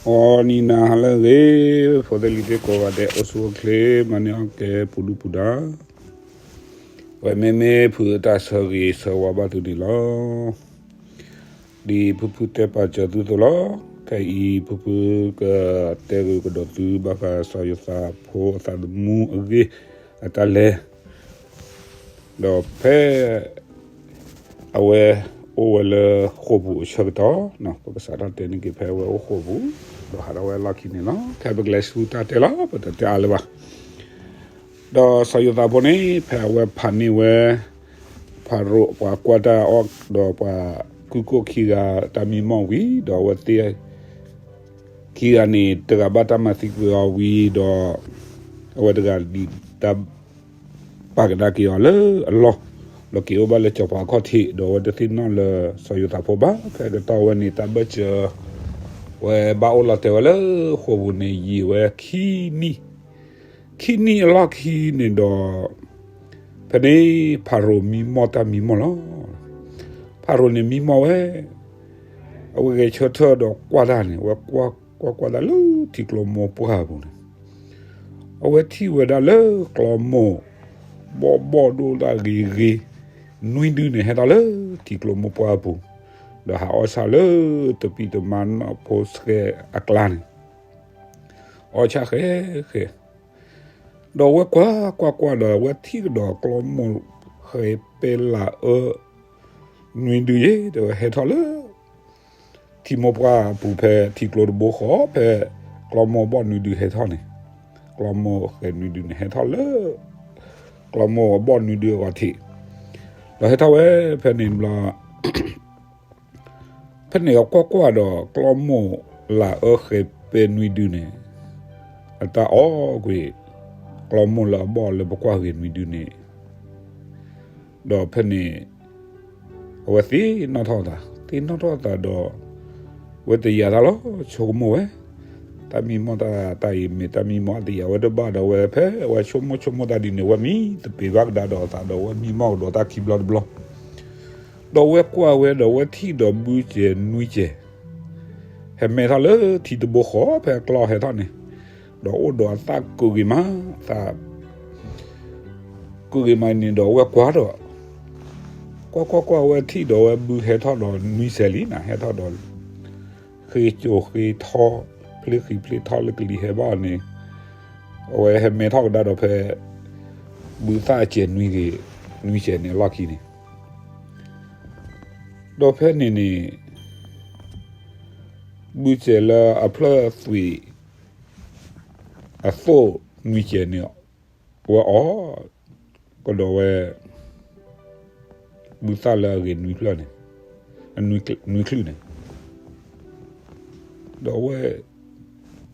ဂီၤနံၤနၤဟါလၢအဂ့ၤ, ဖိသ့ၣ်လံၤသ့ၣ်ကိးဂၤဒဲး အိၣ်ဆူၣ်အိၣ်ချ့ မၤန့ၢ်အီၣ်ကဲပူၤဒူပူၤဒါ, ဝဲမ့မ့ၢ်ဖုးတၢ်ဆၢဂ့ၤဆၢဝါဘၣ်သုန့ၣ်လီၤ. ဒ်ဖုဖုတဲပာ်စၢၤသုသိးလီၤ. ခဲအံၤဖုဖုကတဲဂ့ၤကဒီးသု ဘၣ်ဃးစီၤယိၤသးဖိအသးသမူအဂ့ၢ်အတၢ်လဲၤ ဒီးဖဲ အဝဲအိၣ်ဝဲလၢဃိာ်ပူၤအဆၢကတီၢ်, ပကစးထီၣ်တဲန့ၢ်က့ၤဖဲအဝဲအိၣ်ဃိာ်ပူၤ, ဒီးဟးထီၣ်ဝဲအလီၢ်ခံန့ၣ်လီၤ. ခဲပကလဲၤဆူတၢ်တဲလီၤ, ပတတဲအါလၢၤဘၣ်. ဒီးစီၤယိၤသးဖိန့ၣ် ဖဲအဝဲဖးန့ၢ်ဝဲ ဖၤရိၤပှၤကွၢ်တၢ်အီၣ် ဒီးပှၤကုၢ်ကိၣ်ခံဂၤတၢ်မံမီၢ်ဝံၤ, ဒီးအဝဲသ့ၣ်ခံဂၤန့ၣ် တဂၤဘၣ်တၢ်မၤသံကွံာ်အီၤဝံၤဒီး အဝဲတဂၤဒံးတၢ် ပာ်ကဒါက့ၤအီၤလၢအလီၢ်, ဒီးက့ၤအိၣ်ဘၣ်လၢစီၤပၤအခီၣ်ထံး, ဒီးအဝဲတသ့ၣ်နီၣ်လၢစီၤယိၤသးဖိဘၣ်. ဖဲကတီၢ်ဝဲန့ၣ် တၢ်ဘၢၣ်စၢၤ ဝဲဘၣ်အိၣ်လီၤတဲာ်ဝဲလၢဃိာ်ပူၤန့ၣ် ယံာ်ဝဲခံနံၣ်, ခံနံၣ်အလီၢ်ခံန့ၣ်ဒီး ဖဲန့ၣ်ဖၤရိၤမံမီၢ်တၢ်မံမီၢ်လီၤ. ဖၤရိၤန့ၣ်မံမီၢ်ဝဲ, အဝဲဂဲၤဆၢထၢၣ်ဒီးကွၢ်တၢ်န့ၣ် အဝဲကွၢ်ကွၢ်ကွၢ်တၢ်လၢထံကျိမိၢ်ပှၢ်အပူၤန့ၣ် အဝဲထံၣ်ဝဲဒၣ်လၢကျီမိၢ် ဘီၣ်ဘီၣ်ဒိၣ်ဒၣ်ဂ့ၤဂ့ၤ နွံဒုန့ၣ် ဟဲထီၣ်လၢထံကျိမိၢ်ပှၢ်အပူၤ, ဒီးဟးအီၣ်ဆၣ်လၢတပံတမါနီၢ်ဖိဆှဲအကျါန့ၣ်, အီၣ်ဆၣ်ဃဲဃဲ ဒီးအဝဲကွၢ်ကွၢ်ကွၢ်ဒီး အဝဲထံၣ်ကဒီးကျီမိၢ်ဃဲၤပဲလၢအၢ နွံဒုယဲၢ် တဲဝဲဟဲထီၣ်လၢ ထံမိၢ်ပှၢ်အပူၤ ဖဲထံကျိတဘိဃီ ဖဲကျီမိၢ်ဘီၣ်နွံဒုဟဲထီၣ်န့ၣ်, ကျီမိၢ်ဃဲၤနွံဒုန့ၣ်ဟဲထီၣ်လၢ ကျီမိၢ်အဘီၣ်နွံဒုအဂီၢ်ထံး, ဒီးဟဲထီၣ်ဝဲဖဲန့ၣ်ဘျီ ဖဲန့ၣ်အကွၢ်ကွၢ်ဒီး ကျီမိၢ်လၢအၢဃဲၤပဲနွံဒုန့ၣ် အတၢ်အီၣ်ကွံာ် ကျီမိၢ်လၢအဘီၣ်လၢပကွၢ်ဂ့ၤနွံဒုန့ၣ်, ဒီးဖဲန့ၣ် အဝဲသ့ၣ်နီၣ်ထီၣ်အသး, သ့ၣ်နီၣ်ထီၣ်အသးဒီး ဝဲတယာ်တၢ်လီၤ ဆိကမိၣ်ဝဲ, တၢ်မံမီၢ်တၢ် တၢ်အံၤမ့ၢ်တၢ်မံမီၢ်အတယာ်ဝဲတဘၣ်ဒီး ဝဲဖဲဝဲဆိကမိၣ်ဆိကမိၣ်တၢ်ဒ်န့ၣ် ဝဲမံသပ့ၤဘၣ်ကဒါဒီးအသးဒီး ဝဲမံမီၢ်ကဒီးတၢ်ခံဘျီတဘျီ, ဒီးဝဲကွၢ်ဝဲဒီး ဝဲထံၣ်ဒီးဘုစဲၤနွံစဲၤ ဟဲမဲထီၣ်လၢထံတဘိဃီ ဖဲကျီဟဲထီၣ်န့ၣ်, ဒီးအိၣ်ဒီးအသးကဂ့ၤမး, အသး ကဂ့ၤမးန့ၣ်ဒီး ဝဲကွၢ်ဒီး ကွၢ်ကွၢ်ကွၢ် ဝဲထံၣ်ဒီးဝဲဘုဟဲထီၣ်ဒီးနွံစဲၤလံန့ၣ်, ဟဲထီၣ်ဒီး ဃ့ကၠိဃ့ထီ ဖျ့ဃံဖျ့ထီလၢကလံၤဟဲဘၣ်အီၤန့ၣ်, အဝဲဟဲမဲထီၣ်ကဒါဒီးဖဲ ဘုသၣ်အစဲၤနွံဂ့ၤ နွံစဲၤန့ၣ်အလီၢ်ခံန့ၣ်, ဒီးဖဲန့ၣ်န့ၣ် ဘုစဲၤလၢအဖျၢၣ်သွံၣ် အသိၣ်နွံစဲၤန့ၣ် ဝဲအီၣ်ကဒီးဝဲ ဘုသၣ်လၢအဂ့ၤနွံဖျၢၣ်န့ၣ်, နွံချုးန့ၣ်, ဒီးအဝဲ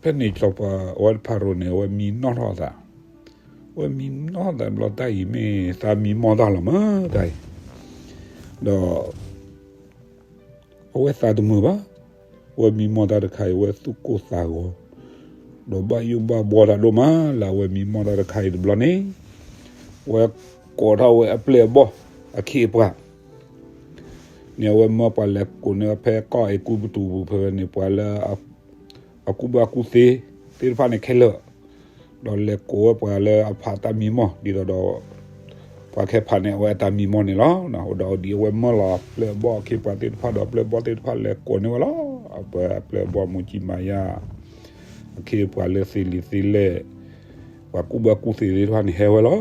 ဖဲန့ၣ်စီၤပၤ အဝဲဖၤရိၤန့ၣ် အဝဲမံနီၣ်ထီၣ်အသး, အဝဲမံနီၣ်ထီၣ်သးဘျီ တၢ်အံၤမ့ၢ်သးမံမီၢ်တၢ်လီၤမး တၢ်အံၤ, ဒီး အဝဲသးတမုာ်ဘၣ်, အဝဲမံမီၢ်တၢ်တခါအံၤ အဝဲသူၣ်ကိၢ်သးဂီၤ, ဒီးဘၣ်ယိၣ်ဘၣ်ဘှီတၢ်ဒိၣ်မး လၢအဝဲမံမီၢ်တၢ်တခါအံၤတဘျီန့ၣ်, အဝဲကိးထီၣ်ဝဲအပျဲၢ်အဘီၣ်အခ့အပှၤ န့ၣ် အဝဲမၢပှၤလဲၤကိးန့ၢ်ဝဲဖဲကီၢ်အဲၤကူပတူးပူၤဖဲန့ၣ် ပှၤလၢ အကူၣ်ဘၣ်ကူၣ်သ့သ့ၣ်တဖၣ်န့ၣ်ခဲလၢာ်, ဒီးလဲၤကိးဝဲပှၤလၢအဖးတၢ်မံမီၢ် ဒ်သိးဒီး ပှၤကဟဲဖးန့ၢ်အဝဲအတၢ်မံမီၢ်န့ၣ်လီၤ. ဒီးဒ်အဝဲမၢလီၤအပျဲၢ်အဘီၣ်အခ့အပှၤသ့ၣ်တဖၣ်ဒီး အပျဲၢ်အဘီၣ်သ့ၣ်တဖၣ်လဲၤကိးန့ၢ်ဝဲလီၤ. အပျဲၢ်အဘီၣ်မူကံမၤယၢ် အခ့အပှၤလၢသ့လံာ်သ့လဲၢ် ပှၤကူၣ်ဘၣ်ကူၣ်သ့သ့ၣ်တဖၣ်န့ၣ်ဟဲဝဲလီၤ.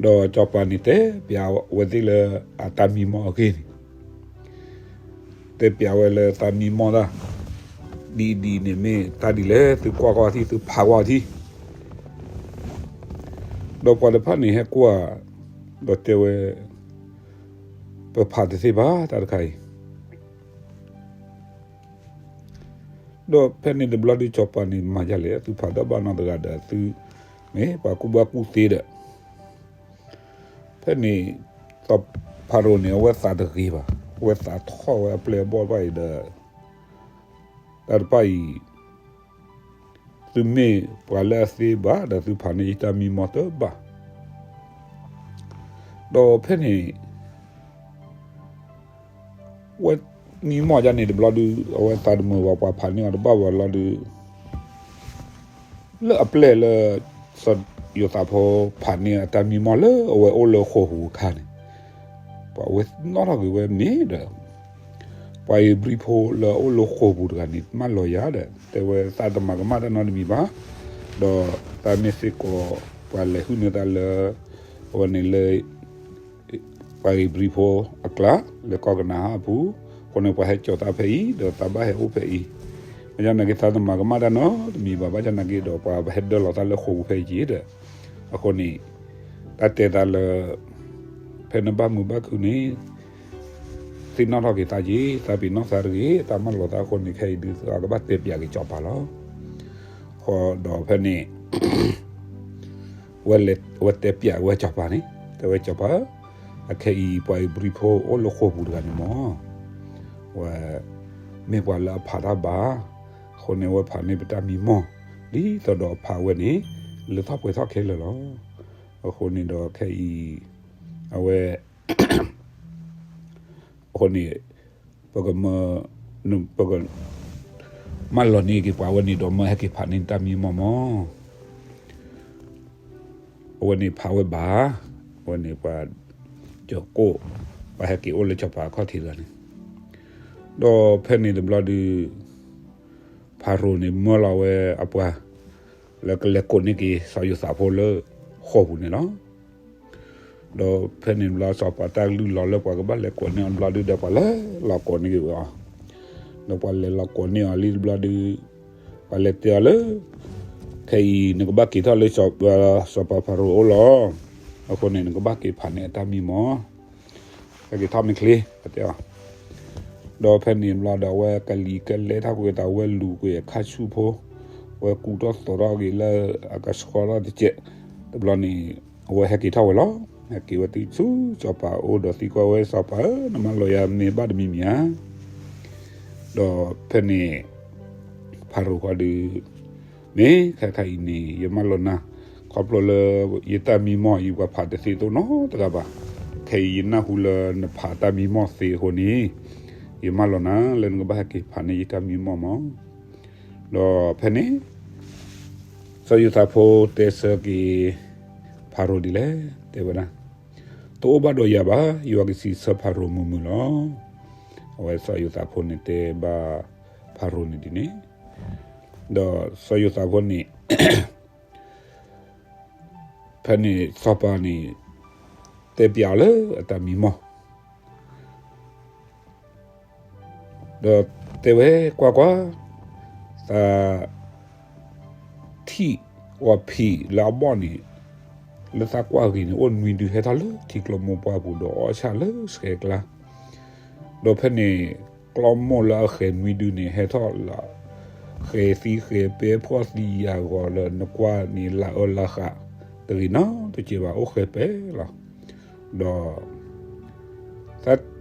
ဒီးစီၤပၤန့ၣ်တဲပျးဝဲသ့ၣ်လၢအတၢ်မံမီၢ်အဂ့ၢ်န့ၣ်, တဲပျးဝဲလၢသးမံမီၢ်တၢ် ဒ်အံၤဒ်အံၤန့ၣ် မ့ၢ်တၢ်ဒ်လဲၣ် သုကွၢ်ကွၢ်ထံၣ် သုဖးကွၢ်ထံၣ် ဒီးပှၤတဖၣ်န့ၣ်ဟဲကွၢ် ဒီးတဲဝဲ ပဖးတသ့ဘၣ်တၢ်တခါအံၤ ဒီးဖဲန့ၣ်တဘျီဒုးစီၤပၤန့ၣ်မၤယၤလဲၣ် သုဖးတၢ်ဘၣ်နီတဂၤဒီး သုမ့ၢ်ပှၤကူၣ်ဘၣ်ကူၣ်သ့ဒီး ဖဲန့ၣ် စီၤဖၤရိၤန့ၣ် အဝဲသးတဂ့ၤဘၣ်, အဝဲသးထီၣ်ဝဲအပျဲၢ်အဘီၣ်တဖၣ်အံၤဒီး တၢ်တဖၣ်အံၤ သုမ့ၢ်ပှၤလၢအသ့ဘၣ်ဒီး သုဖးန့ၢ်ယတၢ်မံမီၢ်တဘၣ်. ဒီးဖဲန့ၣ် ဝဲ မံမီၢ်ဒ်န့ၣ်တဘျီဒုး အဝဲသးတမုာ်ဘၣ် ပှၤဖးန့ၢ်အီၤတဘၣ်ဘၣ်လီၤဒုး လၢအပျဲၢ်လၢ စီၤယိၤသးဖိဖးန့ၢ်အတၢ်မံမီၢ်လၢအဝဲအိၣ်လၢဃိာ်ပူၤအခါန့ၣ်, ပှၤဝဲနီၣ်ထီၣ်ကွံာ်ဝဲမ့ၢ်ဒီး ပှၤဧ့ၤဘြံၤဖိလၢအအိၣ်လၢဃိာ်ပူၤတဂၤန့ၣ် မၢလီၤယၤဒီး တဲဝဲသးတမၤကမၣ်တၢ်နီတမံၤဘၣ်, ဒီးသးမ့ၢ်စ့ၢ်ကီး ပှၤလဲၤဟုၣ်န့ၢ်သးလၢ အဝဲန့ၣ်လၢ ပှၤဧ့ၤဘြံၤဖိအကျါ လၢကီၢ်ကနၤအၣ်အပူၤ, အဃိန့ၣ် ပှၤဟဲကၠီၤသးဖဲအံၤ ဒီးသးဘၣ်ဟဲအိၣ်ဖဲအံၤ, ဘၣ်ဆၣ်နာ်က့သးတမၤကမၣ်တၢ်နီတမံၤဘၣ်, ဘၣ်ဆၣ်နာ်က့ဒီးပှၤဟဲဒၢလီၤသးလၢဃိာ်ပူၤဖဲအံၤဒီး, အဃိန့ၣ် တၢ်တဲသးလၢ ဖဲနဘၣ်မုာ်ဘၣ်ခုၣ်န့ၣ် သ့ၣ်နီၣ်ထီၣ်က့ၤသးက့ၤ, သးပ့ၤနီၣ်သးတဂ့ၤ, သးမၢလီၤသးအဃိန့ၣ် ခဲအံၤဒုးသးကဘၣ်တဲပၠးက့ၤစီၤပၤလီၤ. ဃီဒီးဖဲန့ၣ် ဝဲတဲပၠးဝဲစီၤပၤန့ၣ် တဲဝဲစီၤပၤ, အခဲအံၤပှၤဧ့ၤဘြံၤဖိအိၣ်လၢဃိာ်ပူၤတဂၤန့ၣ်မး, ဝဲ မ့ၢ်ပှၤလၢအဖးတၢ်ဘၣ်, အဃိန့ၣ် အဝဲဖးန့ၢ်ပတၢ်မံမီၢ် ဒ်သိးဒီးအဖးဝဲန့ၣ် လၢထီၣ်ပှဲၤထီၣ်ခဲလၢာ်လီၤ. အဃိန့ၣ်ဒီးခဲအံၤ အဝဲ အဃိန့ၣ် ပကမၢ ပက မၢလီၤန့ၢ်က့ၤပှၤဝဲန့ၣ်ဒီး မၢဟဲက့ၤဖးန့ၢ်တၢ်မံမီၢ်မး. အဝဲန့ၣ်ဖးဝဲဘၣ်, အဝဲန့ၣ်ပှၤ ကၠီၤကိၣ် ပှၤဟဲက့ၤအိၣ်လၢစီၤပၤအခီၣ်ထံးတဂၤန့ၣ်, ဒီးဖဲန့ၣ်တဘျီဒုး ဖၤရိၤန့ၣ်မၢလီၤဝဲအပှၤ လၢကလဲၤကိးန့ၢ်က့ၤစီၤယိၤသးဖိလၢဃိာ်ပူၤန့ၣ်လီၤ. ဒီးဖဲန့ၣ်တဘျီစီၤပၤတၢ်ကလုၢ်လီၤလၢပှၤကဘၣ်လဲၤကိးန့ၢ်အီၤတဘျီဒုးဒီး ပှၤလဲၤလီၤကိးန့ၢ်က့ၤဝဲအီၤ, ဒီးပှၤလဲၤလီၤကိးန့ၢ်အီၤလံတဘျီဒုး ပှၤလဲၤတဲအီၤလၢ ခဲအံၤနကဘၣ်က့ၤထီၣ်လၢ စီၤပၤဖၤရိၤအအိၣ်လီၤ. အဃိန့ၣ် နကဘၣ်က့ၤဖးန့ၢ်အတၢ်မံမီၢ် ဟဲက့ၤထီၣ်မ့ၢ်ချ့ ပတဲအီၤ, ဒီးဖဲန့ၣ်တဘျီဒီး အဝဲကလံၤကလဲထီၣ်ကွံာ်သး ဝဲလူၤကွံာ်အခါဆူၣ်ဖိ, ဝဲကူထီၣ်သိးထီၣ်က့ၤလၢအကဆှီထီၣ်တစဲး, တဘျီန့ၣ် အဝဲဟဲက့ၤထီၣ်ဝဲလီၤ. ဟဲက့ၤဝဲတုၤဆူစီၤပၤအအိၣ်ဒီးသံကွၢ်ဝဲ စီၤပၤဧၢ, နမၢလီၤယၤမ့ၢ်ဘၣ်တမံၤမံၤဧါ. ဒီးဖဲန့ၣ် ဖၤရိၤဃီဒုး မ့ၢ်ခဲခါအံၤန့ၣ် ယမၢလီၤနၤ, ခီဖျိလၢယတၢ်မံမီၢ်အံၤ ပှၤဖးတသ့သိးနီတဂၤဘၣ်. ခဲအံၤယနၢ်ဟူလၢနဖးတၢ်မံမီၢ်သ့အဃိန့ၣ် ယမၢလီၤနၤလၢနကဘၣ်ဟဲက့ၤဖးန့ၢ်ယတၢ်မံမီၢ်မး. ဒီးဖဲန့ၣ် စီၤယိၤသးဖိတဲဆၢက့ၤ ဖၤရိၤဒ်လဲၣ်, တဲဝဲဒၣ်, တအိၣ်ဘၣ်ဒီးယၤဘၣ်, ယွၤကစံးဆၢဖၤရိၤမုာ်မုာ်လီၤ. အဝဲစီၤယိၤသးဖိန့ၣ်တဲဘၣ်ဖၤရိၤန့ၣ်ဒ်န့ၣ်, ဒီးစီၤယိၤသးဖိန့ၣ် ဖဲန့ၣ်စီၤပၤန့ၣ် တဲပျးအီၤလၢအတၢ်မံမီၢ် ဒီးတဲဝဲ ကွၢ်ကွၢ်, သးထံၣ်ဝဲဖံးလၢအဘီၣ်န့ၣ်, လၢသးကွၢ်ဂ့ၤန့ၣ် အိၣ်နွံဒုဟဲထီၣ်လၢထံကျိမိၢ်ပှၢ်ပူၤ ဒီးအီၣ်ဆၣ်လၢဆှဲကျါ, ဒီးဖဲန့ၣ် ကျီမိၢ်လၢအဃဲၤနွံဒုန့ၣ် ဟဲထီၣ်လၢ ဃဲၤသံဃဲၤပဲ ဖှီၣ်သံယာ်ဂီၤလၢနကွၢ်န့ၣ် လၢအၢလၢဃး တဂ့ၤနီတစဲးဘၣ် အိၣ်ဃဲၤပဲလီၤ. ဒီး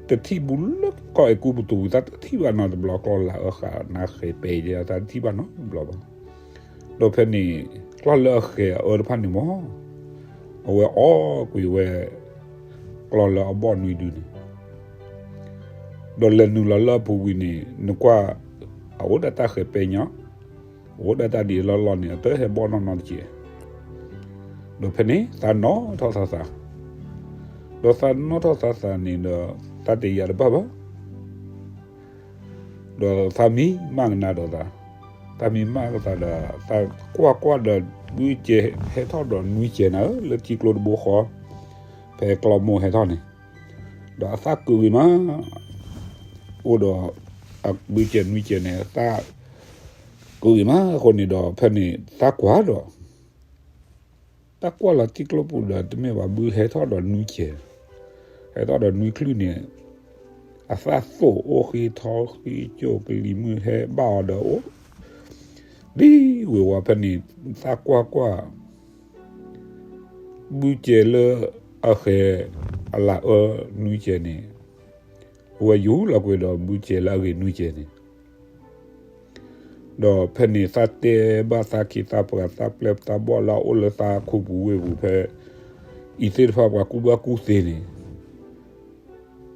သးတထံၣ်ဘူးလၢကီၢ်အဲၤကူပတူး သးတထံၣ်ဘၣ်နီတဘျီ ကျီၢ်လၢအၢဃးနါဃဲၤပဲယဲ သးတထံၣ်ဘၣ်နီတဘျီဘၣ်. ဒီးဖဲန့ၣ် ကျီၢ်လၢအဃဲၤအအၢတဖၣ်န့ၣ်မး အဝဲအီၣ်ကွံာ်ဝဲ ကျီၢ်လၢအဘီၣ်နွံဒုန့ၣ် ဒီးလဲၤနုာ်လီၤလၢအပူၤကွံာ်န့ၣ် နကွၢ် အအိၣ်ဒၣ်တၢ်ဃဲၤပဲညါ, အအိၣ်ဒၣ်တၢ်ဒ်အလီၢ်လီၢ်န့ၣ် အတဟဲဘီၣ်နီၢ်နီၢ်တက့ၢ်. ဒီးဖဲန့ၣ် သးနီၣ်ထီၣ်သးသး, ဒီးသးနီၣ်ထီၣ်သးသးန့ၣ်ဒီး သးတယာ်တဘၣ်ဘၣ်. ဒီးသးမံမၢ်ကနါဒီးသး, သးမံမၢ်ကသးဒီး သးကွၢ်ကွၢ်ဒီး ဘုကဲၤဟဲထီၣ်ဒီးနွံကဲၤနၤဧၢ လၢထံကျိတဘိဃီ, ဖဲကျီမိၢ်ဟဲထီၣ်န့ၣ်, ဒီးအသးကုာ်ဂ့ၤမး, အိၣ်ဒီး အဘုကဲၤနွံကဲၤန့ၣ် အသးကုာ်ဂ့ၤမး အဃိန့ၣ်ဒီး ဖဲန့ၣ်သးကွၢ်ဒီး တၢ်ကွၢ်လီၤထံကျိပူၤဒီး တမ့ၢ်ဘၣ်ဘုဟဲထီၣ်ဒီးနွံကဲၤ, ဟဲထီၣ်ဒီးနွံချုးန့ၣ်, အသးသိၣ်အိၣ်ဃ့ထီဃ့ကၠိၣ်ကလံၤမုၢ်ဟဲဘၣ်အီၤဒီးအိၣ်, ဒ်ဝ့ၤဝီဖဲန့ၣ် သးကွၢ်ကွၢ်, ဘုကဲၤလၢအဃဲၤအလၢအၢနွံကဲၤန့ၣ်, အဝဲယူၤလီၤကွံာ်ဒီးဘုကဲၤလၢအဂ့ၤနွံကဲၤန့ၣ် ဒီးဖဲန့ၣ်သးတဲဘၣ်သးခ့သးပှၤသးပျဲၢ်သးဘီၣ်လၢအအိၣ်လၢသးခူပူၤဝ့ၢ်ပူၤဖဲ အံၤသ့ၣ်တဖၣ်ပှၤကူၣ်ဘၣ်ကူၣ်သ့န့ၣ်,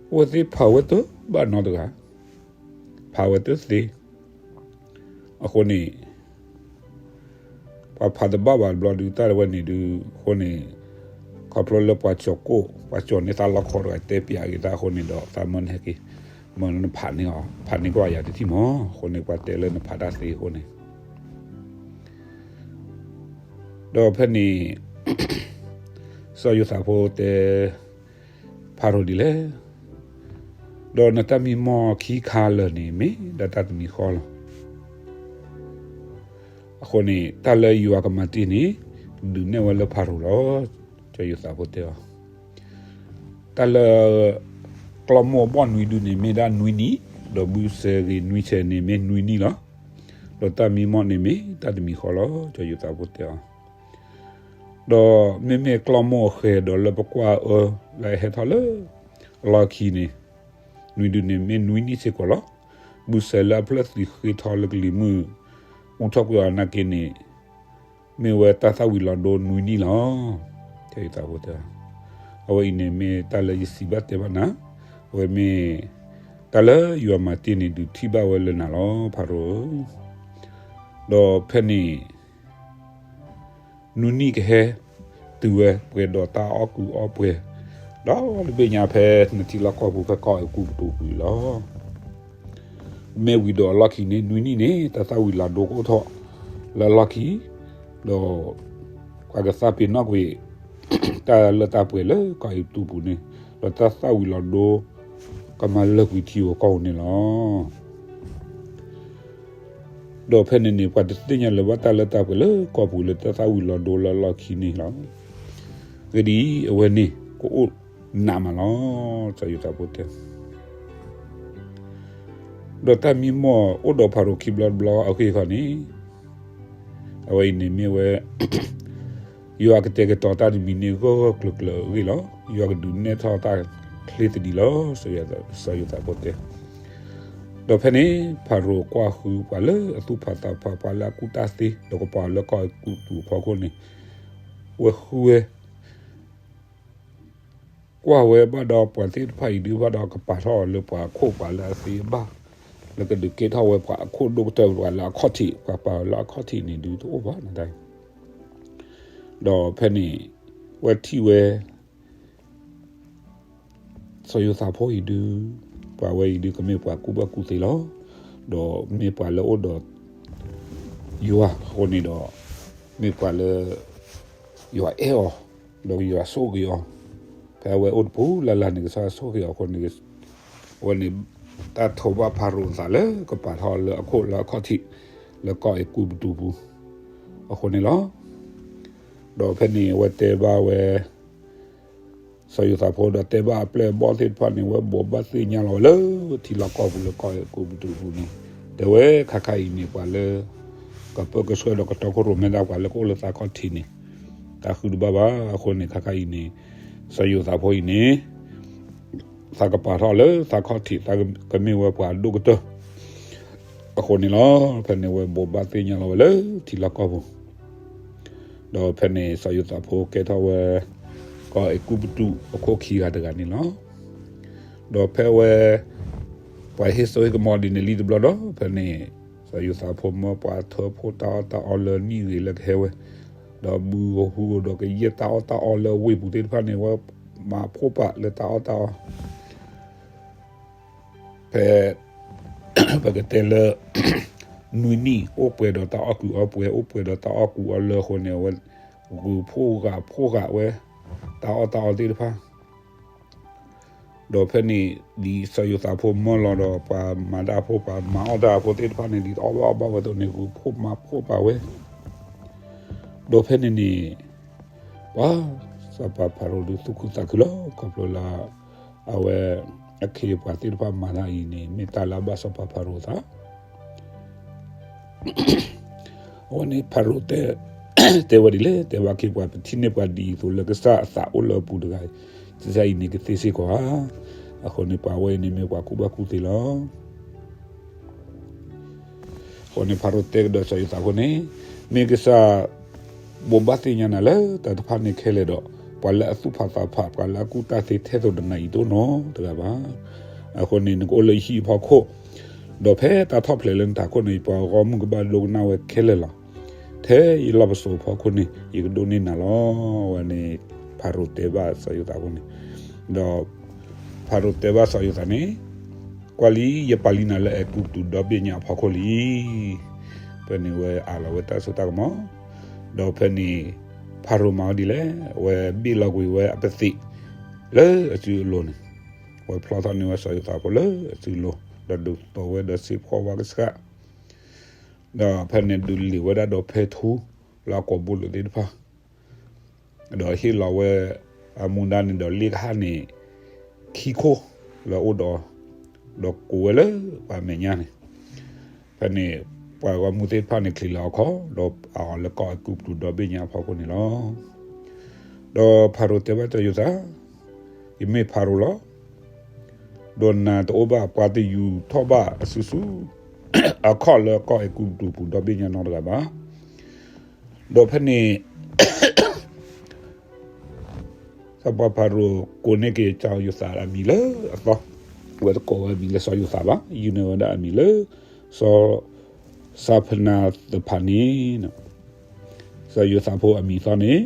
အဝဲသ့ၣ်ဖးဝဲတဘၣ်နီတဂၤ, ပှၤဖးဝဲတသ့. အဃိန့ၣ် ပှၤဖးတဘၣ်ဘၣ်တဘျီဒုး တၢ်ဝဲန့ၣ်ဒုး အဃိန့ၣ် ခီဖျိလၢပှၤကၠီၤကိၣ် ပှၤကၠီၤန့ၢ်သးလီခီတဂၤ တဲပျးက့ၤတၢ်အဃိန့ၣ်ဒီး သးမၢနဟဲက့ၤ မၢနဖးန့ၢ်အီၤ ဖးန့ၢ်ကွၢ်ယၤတထံၣ်မး အဃိန့ၣ် ပှၤတဲလၢနဖးတၢ်သ့အဃိန့ၣ် ဒီးဖဲန့ၣ် စီၤယိၤသးဖိတဲ ဖၤရိၤဒ်လဲၣ်, ဒီးနတၢ်မံမီၢ်ခံခါလၢာ်န့ၣ် မ့ၢ်ဒၣ်တၢ်တမံၤဃီလီၤ. အဃိန့ၣ် တၢ်လၢယွၤကမၤတ့ၢ်န့ၣ် ဒုးနဲၣ်ဝဲလၢဖၤရိၤလီၤ. စီၤယိၤသးဖိတဲအီၤ, တၢ်လၢ ကျီၢ်မိၢ်အဘီၣ်နွံဒုန့ၣ် မ့ၢ်ဒၣ်နွံနံၣ်, ဒီးဘုစဲဂ့ၤနွံဆဲးန့ၣ် မ့ၢ်နွံနံၣ်လီၤ. ဒီးတၢ်မံမီၢ်န့ၣ်မ့ၢ်တၢ်တမံၤဃီလီၤ. စီၤယိၤသးဖိတဲအီၤ, ဒီးမ့မ့ၢ်ကျီၢ်မိၢ်အဃဲၤဒီးလၢပကွၢ်အၢ လၢအဟဲထီၣ်လၢ အလီၢ်ခံန့ၣ် နွံဒုန့ၣ်မ့ၢ်နွံနံၣ်စ့ၢ်ကီးလီၤ. ဘုစဲလၢအဖျၢၣ်သံဃ့ထီလၢကလံၤမုၢ် အူထီၣ်ကွံာ်အီၤနာ်က့န့ၣ် မ့ၢ်ဝဲတၢ်သၣ်ဝံၤလီၤဒိနွံနံၣ်လီၤ. တဲယသးဖိတဲ, အဝဲအံၤန့ၣ်မ့ၢ်တၢ်လၢယစံးဘၣ်တဲဘၣ်နၤ, အဝဲမ့ၢ်တၢ်လၢယွၤမၤတ့ၢ်န့ၣ် ဒုးထံၣ်ဘၣ်ဝဲလၢနၤလီၤ ဖၤရိၤဧၢ. ဒီးဖဲန့ၣ် နွံနံၣ်ကဟဲတုၤဝဲပှဲၤဒီးတၢ်အီၣ်ကုာ်အီပှဲၤ, ဒီးတဘ့ၣ်ညါဖဲနထံလီၢ်ကီၢ်ပူၤဖဲကီၢ်အဲၤကူပတူးပူၤလီၤ. မ့ၢ်ဝံၤဒီးအလီၢ်ခံန့ၣ် နွံနံၣ်န့ၣ် တၢ်သၣ်ဝံၤလီၤဒိကအိၣ်ထီၣ်လၢအလီၢ်ခံ, ဒီးပှၤကသးပ့ၤနီၣ်ကွံာ် တၢ်လၢတၢ်ပှဲၤလၢကီၢ်အဲၤကူပတူးပူၤန့ၣ်, ဒီးတၢ်သၣ်ဝံၤလီၤဒိ ကမၤလၢာ်ကွံာ်ထံဧိၤကီၢ်ဧိၤန့ၣ်လီၤ. ဒီးဖဲန့ၣ်န့ၣ်ပှၤတသ့ၣ်ညါလၢၤဘၣ်တၢ်လၢတၢ်ပှဲၤလၢကီၢ်ပူၤလၢတၢ်သၣ်ဝံၤလီၤဒိလၢအလီၢ်ခံန့ၣ်လီၤ. အဂ့ၢ်ဒ်အံၤ, အဝဲန့ၣ်ကအိၣ်နးမးလီၤ. စီၤယိၤသးဖိတဲ, ဒီးတၢ်မံမီၢ်အိၣ်ဒီးဖၤရိၤခံဘျီတဘျီအဂ့ၢ်ခီန့ၣ်, အဝဲအံၤန့ၣ်မ့ၢ်ဝဲ ယွၤကတဲာ်ကတီၤတၢ်တမံၤန့ၣ်ဂၢၢ်ဂၢၢ်ကျၢၤကျၢၤအဂ့ၢ်လီၤ. ယွၤကဒုးနဲၣ်ထီၣ်တၢ်ချ့သဒံးလီၤ. စီၤယိၤသးဖိတဲ, ဒီးဖဲန့ၣ် ဖၤရိၤကွၢ်ဃုပှၤလၢအသူၣ်ဖးသးဖး ပှၤလၢအကူၣ်တၢ်သ့ ဒီးကပၤလၢကီၢ်အဲၤကူပတူးအဖီခိၣ်န့ၣ်, ဝဲဃုဝဲ ကွၢ်ဝဲဘၣ်ဒီးပှၤသ့ၣ်တဖၣ်အံၤဒုးဘၣ်ဒီးကပာ်ထီၣ်အီၤလၢပှၤအခိၣ်ပှၤလၢအသ့အဘၣ်, လၢကဒုးကဲထီၣ်ဝဲပှၤအခိၣ်ဒိၣ်ကတၢၢ်ပှၤလၢအခီၣ်ထံး ပှၤပာ်အီၤလၢအခီၣ်ထံးန့ၣ်ဒုးတအိၣ်ဘၣ်နတၢ်အံၤ, ဒီးဖဲန့ၣ် ဝဲထံၣ်ဝဲ စီၤယိၤသးဖိအံၤဒုး, ပှၤဝဲအံၤဒုးကမ့ၢ်ပှၤကူၣ်ဘၣ်ကူၣ်သ့လီၤ. ဒီးမ့ၢ်ပှၤလၢအအိၣ်ဒီး ယွၤအဃိန့ၣ်ဒီး, မ့ၢ်ပှၤလၢ ယွၤအဲၣ်အီၤ, ဒီးယွၤဆိၣ်ဂ့ၤအီၤ, ဖဲအဝဲအိၣ်တပူၤလၢ်လၢ်န့ၣ် ကစၢ်ဆိၣ်ဂ့ၤအီၤအဃိန့ၣ်, အဝဲန့ၣ် တၢ်ထိးဘၣ်ဖၤရိၤအသးလၢကပာ်ထီၣ်အီၤလၢအခိၣ်လၢအခီၣ်ထံး လၢကီၢ်အဲၤကူပတူးပူၤ အဃိန့ၣ်လီၤ. ဒီးဖဲန့ၣ်အဝဲတဲဘၣ်ဝဲ စီၤယိၤသးဖိဒီးတဲဘၣ်အပျဲၢ်အဘီၣ်သ့ၣ်တဖၣ်န့ၣ် ဝဲဘိးဘၣ်သ့ၣ်ညါလီၤဝဲလၢထံလီၢ်ကီၢ်ပူၤလၢကီၢ်အဲၤကူပတူးပူၤန့ၣ်, တဲဝဲခါခါအံၤန့ၣ် ပှၤလၢ ကပၢကဆှၢဒီးကတီခိၣ်ရိၣ်မဲဒၣ်ပှၤလၢကအိၣ်လၢသးခီၣ်ထံးန့ၣ် တၢ်ဃုတဘၣ်ဘၣ်. အဃိန့ၣ် ခါခါအံၤန့ၣ် စီၤယိၤသးဖိအံၤန့ၣ် သးကပာ်ထီၣ်လၢသးခီၣ်ထံး သးကမ့ၢ်ဝဲပှၤအဒိၣ်ကတၢၢ် အဃိန့ၣ်လီၤ. ဖဲန့ၣ်ဝဲဘိးဘၣ်သ့ၣ်ညါလီၤဝဲလၢထံလီၢ်ကီၢ်ပူၤ ဒီးဖဲန့ၣ်စီၤယိၤသးဖိကဲထီၣ်ဝဲ ကီၢ်အဲၤကူပတူးအခိၣ်ခံဂၤတဂၤန့ၣ်လီၤ. ဒီးဖဲဝဲ ပှၤဟ့ၣ်စိဟ့ၣ်ကမီၤဒ်န့ၣ်လံတဘျီဒီး ဖဲန့ၣ် စီၤယိၤသးဖိမၢပှၤထၢဖှိၣ်တၢ်အီၣ်တၢ်အီလၢနံၣ်ဂ့ၤလၢကဟဲဝဲ, ဒီးဘုဧိၤဟုဧိၤဒီးကယဲၢ်တၢ်အီၣ်တၢ်အီလၢဝ့ၢ်ပူၤသ့ၣ်တဖၣ်န့ၣ် ဝဲမၤဖှိၣ်ပာ်လၢတၢ်အီၣ်တၢ်အီ ဖဲ ပကတဲလၢ နွံနံၣ်အိၣ်ပှဲၤဒီးတၢ်အီၣ်ကုာ်အီပှဲၤ အိၣ်ပှဲၤဒီးတၢ်အီၣ်ကုာ်အီလၢအဃိန့ၣ် အဝဲဂုာ်ဖှိၣ်ဂာ်ဖှိၣ်ဂာ်ဝဲ တၢ်အီၣ်တၢ်အီသ့ၣ်တဖၣ် ဒီးဖဲန့ၣ် ဒ်စီၤယိၤသးဖိမၢလီၤဒီး ပှၤမၤတၢ်ဖိ ပှၤမၤအီၣ်တၢ်ဖိသ့ၣ်တဖၣ်န့ၣ် ဒ်တအီၣ်ဘၣ်အီၣ်ဘၣ်ဝဲအသိးန့ၣ် ဂုာ်ဖှိၣ်မၤဖှိၣ်ပာ်ဝဲ ဒီးဖဲန့ၣ်န့ၣ် ပှၤစီၤပၤဖၤရိၤဒုးသူၣ်ခုသးခုလီၤ. ခီဖျိလၢ အဝဲ အခ့အပှၤသ့ၣ်တဖၣ်မၤတၢ်အံၤန့ၣ် မ့ၢ်တၢ်လၢအဘၣ်စီၤပၤဖၤရိၤအသး အဝဲန့ၣ်ဖၤရိၤ တဲဝဲဒ်လဲၣ်, တဲဘၣ်ခ့ပှၤ ပထံၣ်န့ၢ်ပှၤဒ်အံၤအသိးလၢကစၢ်အသးအိၣ်လၢအပူၤတဂၤအံၤ, ကစၢ်အံၤန့ၣ်ကသ့စ့ၢ်ကီးဧါ. အဃိန့ၣ် ပှၤဝဲအံၤန့ၣ်မ့ၢ်ပှၤကူၣ်ဘၣ်ကူၣ်သ့လီၤ. အဃိန့ၣ် ဖၤရိၤတဲကဒီးစီၤယိၤသးဖိန့ၣ်, မ့ၢ်ကစၢ် ဘိးဘၣ်သ့ၣ်ညါနၤလၢတၢ်တဖၣ်န့ၣ်ခဲလၢာ်ဒီး, ပှၤလၢအသူၣ်ဖးသးဖး ပှၤလၢအကူၣ်တၢ်သ့ထဲသိးနၤအံၤတအိၣ်နီတဂၤဘၣ်. အဃိန့ၣ် နကအိၣ်လၢယဟံၣ်အဖီခိၣ် ဒီးဖဲတၢ်ထီၣ်ဖျဲးလၢနထးခိၣ်န့ၣ် ပှၤဂီၢ်မုၢ်ကဘၣ်ဒိကနၣ်ဝဲခဲလၢာ်လီၤ. ထဲယလီၢ်ပစိာ်ဖီခိၣ်န့ၣ် ယကဒိးန့ၢ်နၤလီၤ. ဝဲန့ၣ် ဖၤရိၤတဲဘၣ်စီၤယိၤသးအဃိန့ၣ်, ဒီးဖၤရိၤတဲဘၣ်စီၤယိၤသးန့ၣ်, ကွၢ်လံ ယပာ်လံနၤလၢအဲၤကူပတူးဒီဘ့ၣ်ညါအဖီခိၣ်လံ. ဖဲန့ၣ်ဝဲအးလီၤဝဲတၢ်စိတၢ်ကမီၤ, ဒီးဖဲန့ၣ် ဖၤရိၤမၤဝဲဒ်လဲၣ်, အဝဲဘ့ၣ်လီၤကွံာ်ဝဲအပသံး လၢအစုအလိၤန့ၣ်, အဝဲဖျီထီၣ်န့ၢ်ဝဲစီၤယိၤသးဖိလၢအစုအလိၤ, ဒီးဒုးသိးဝဲဒီးစ့ဖှီၣ်ဝါကဆှၣ်, ဒီးဖဲန့ၣ်ဒုးလ့ၤဝဲဒၣ်ဒီးဖဲထူလၢအကိာ်ဘိလိာ်သ့ၣ်တဖၣ်, ဒီးဟ့ၣ်လီၤဝဲအမူဒါန့ၣ်ဒီးလ့ၣ်ကဟၣ်န့ၣ် ခံခိၣ်လၢအအိၣ်ဒီး, ဒီးကိးဝဲလၢပှၤမဲာ်ညါန့ၣ်, ဖဲန့ၣ် ပှၤဂီၢ်မုၢ်သ့ၣ်တဖၣ်န့ၣ်ချံးလီၤအခီၣ် ဒီးအးအီၤလၢကီၢ်အဲၤကူပတူးဒီဘ့ၣ်ညါအဖီခိၣ်န့ၣ်လီၤ. ဒီးဖၤရိၤတဲဘၣ်စီၤယိၤသး, ယမ့ၢ်ဖၤရိၤလီၤ. ဒီးနၤတအိၣ်ဘၣ်ပှၤတယူၤထီၣ်ဘၣ်အစုဆူ အခီၣ်လၢကီၢ်အဲၤကူပတူးပူၤဒီဘ့ၣ်ညါနီတဂၤဘၣ်. ဒီးဖဲန့ၣ် စီၤပၤဖၤရိၤကိးန့ၢ်က့ၤစီၤယိၤသးအမံၤလၢအသီ, အဝဲတကိးဝဲအမံၤလၢစီၤယိၤသးဘၣ်, ယုၢ်န့ၢ်ဝဲဒၣ်အမံၤလၢ စီၤစၤဖနၤသဖးနံၤ, စီၤယိၤသးဖိအမံၤသီန့ၣ်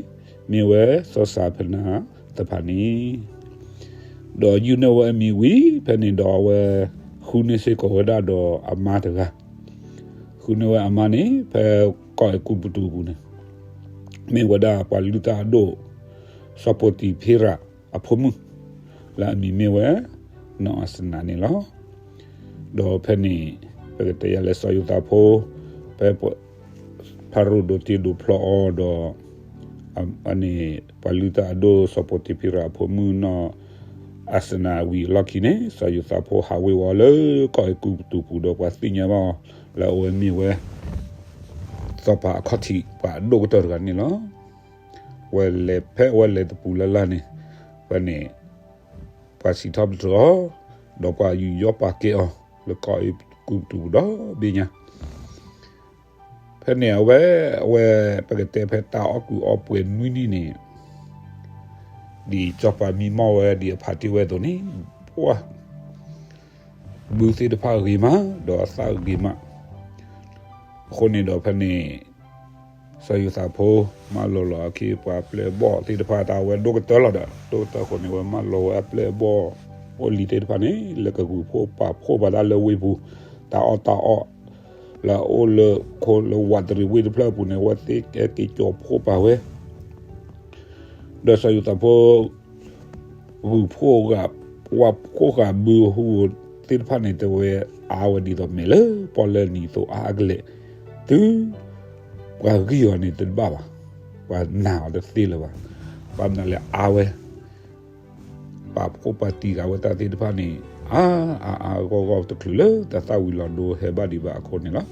မ့ၢ်ဝဲစီၤစၤဖနၤသဖးနံၤ, ဒီးယုၢ်န့ၢ်ဝဲအမံၤဝံၤ ဖဲန့ၣ်ဒီးအဝဲ ဃုန့ၢ်စ့ၢ်ကီးဝဲဒၣ်ဒီးအမါတဂၤ, ဃုန့ၢ်ဝဲအမါန့ၣ် ဖဲကီၢ်အဲၤကူပတူးပူၤန့ၣ် မ့ၢ်ဝဲဒၣ်ပှၤလုၢ်တၢ်အဒိၣ် စီၤပိၤတံၤဖံရၤအဖိမုၣ် လၢအမံၤမ့ၢ်ဝဲ နီၢ်အၤစနၤန့ၣ်လီၤ. ဒီးဖဲန့ၣ် ပကတဲယၤလၢစီၤယိၤသးဖိ ဖဲ ဖၤရိၤဒိးတ့ဒိးဖျီအီၤဒီး န့ၣ် ပှၤလုၢ်တၢ်အဒိၣ်စီၤပိၤတံၤဖံရၤအဖိမုၣ်နီၢ်အၤစနၤဝံၤအလီၢ်ခံန့ၣ် စီၤယိၤသးဖိဟးဝ့ၤဝီၤလၢကီၢ်အဲၤကူပတူးပူၤဒီးပှၤသ့ၣ်ညါဘၣ်အီၤ လၢအဝဲမ့ၢ်ဝဲ စီၤပၤအခီၣ်ထံးပှၤအဒိၣ်ကတၢၢ်တဂၤန့ၣ်လီၤ. ဝဲလဲၤဖဲအဝဲလဲၤတပူၤလၢ်လၢ်န့ၣ် ဖဲန့ၣ် ပှၤစံးထီၣ်ပတြၢၤအီၤ ဒီးပှၤယူးယီၣ်ပာ်ကဲအီၤ လၢကီၢ်အဲၤကူပတူးပူၤဒီဘ့ၣ်ညါ ဖဲန့ၣ်အဝဲ အဝဲ ပကတဲဖဲတၢ်အီၣ်ကူးအီပှဲၤနွံနံၣ်န့ၣ် ဒ်စီၤပၤမံမီၢ်ဝဲဒ်အဖးတ့ၢ်ဝဲအသိးန့ၣ် ပှၤ ဘုသ့ၣ်တဖၣ်ဂ့ၤမး ဒီးအသၣ်ဂ့ၤမး အဃိန့ၣ်ဒီးဖဲန့ၣ် စီၤယိၤသးဖိ မၢလီၤလီၤအခ့ပှၤပျဲၢ်အဘီၣ်သ့ၣ်တဖၣ်တၢ်အဝဲဒိၣ်ကတၢၢ်လီၤဒီး ဒိၣ်ကတၢၢ်အဃိန့ၣ် အဝဲမၢလီၤဝဲအပျဲၢ်အဘီၣ် အိၣ်လံသ့ၣ်တဖၣ်န့ၣ် လၢကဂုာ်ဖှိၣ်ပာ်ဖှိၣ်ပာ်တၢ်လၢဝ့ၢ်ပူၤ တၢ်အီၣ်တၢ်အီ လၢအအိၣ်လၢခိလၢဝးတရံးဝ့ၢ်တဖျၢၣ်အပူၤန့ၣ် အဝဲသ့ၣ်ကဲက့ၤကၠီၤဖှိၣ်ပာ်ဝဲ ဒီးစီၤယိၤသးဖိ ဂုာ်ဖှိၣ်ဂၤ ပှၤဖှိၣ်ဃာ်ဘုဟူသ့ၣ်တဖၣ်န့ၣ် တဝဲအါဝဲဒ်သိးမဲာ်လၢပီၣ်လဲၣ်နံၤသိးအါအါကလဲာ် တုၤပှၤဂံၢ်အီၤန့ၣ်တဘၣ်ဘၣ်, ပှၤနာ်အီၤတသ့လၢၤဘၣ်, ဘၣ်မနုၤလဲၣ်အါဝဲ ပာ်ဖှိၣ်ပာ်တံၢ်ဃာ်ဝဲတၢ်သ့ၣ်တဖၣ်န့ၣ် အါအါအါဂီၢ်ဂီၢ်တချုးလၢတၢ်သၣ်ဝံၤလီၤဒိဟဲဘၣ်ဒံးဘၣ်အဃိန့ၣ်လီၤ.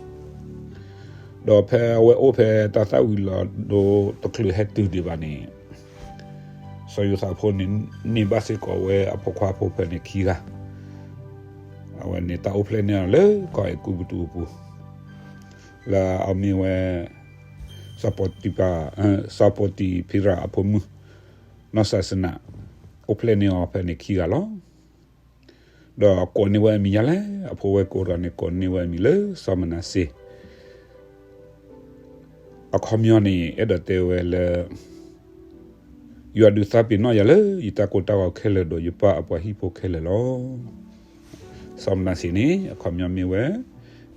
ဒီးဖဲအဝဲအိၣ်ဖဲတၢ်သၣ်ဝံၤလီၤဒိတချုးဟဲတုၤဒံးဘၣ်န့ၣ် စီၤယိၤသးဖိန့ၣ် န့ၢ်ဘၣ်စ့ၢ်ကီးဝဲအဖိခွါဖိဖဲန့ၣ်ခံဂၤ, အဝဲန့ၣ်တၢ်အိၣ်ဖျဲၣ်န့ၢ်အီၤလၢကီၢ်အဲၤကူပတူးအပူၤ, လၢအမ့ၢ်ဝဲ စီၤပိၤတံၤဖံရၤအဖိမုၣ် နီၢ်စၤစနၤ အိၣ်ဖျဲၣ်န့ၢ်အီၤဖဲန့ၣ်ခံဂၤလီၤ. ဒီးကိးန့ၢ်ဝဲအမံၤယါလဲၣ်, အဖိဝဲကိးတဂၤန့ၣ် ကိးန့ၢ်ဝဲအမံၤလၢစီၤမနၤစ့ အခီပညီန့ၣ် အဲၣ်ဒိးတဲဝဲလၢ ယွၤဒုးသးပ့ၤနီၣ်ယၤလၢယတၢ်ကိၢ်တၢ်ဂီၤခဲလၢာ်ဒီးယပၢ်အပှၤဟံၣ်ဖိခဲလၢာ်လီၤ. စီၤမနၤစ့န့ၣ် အခီပညီမ့ၢ်ဝဲ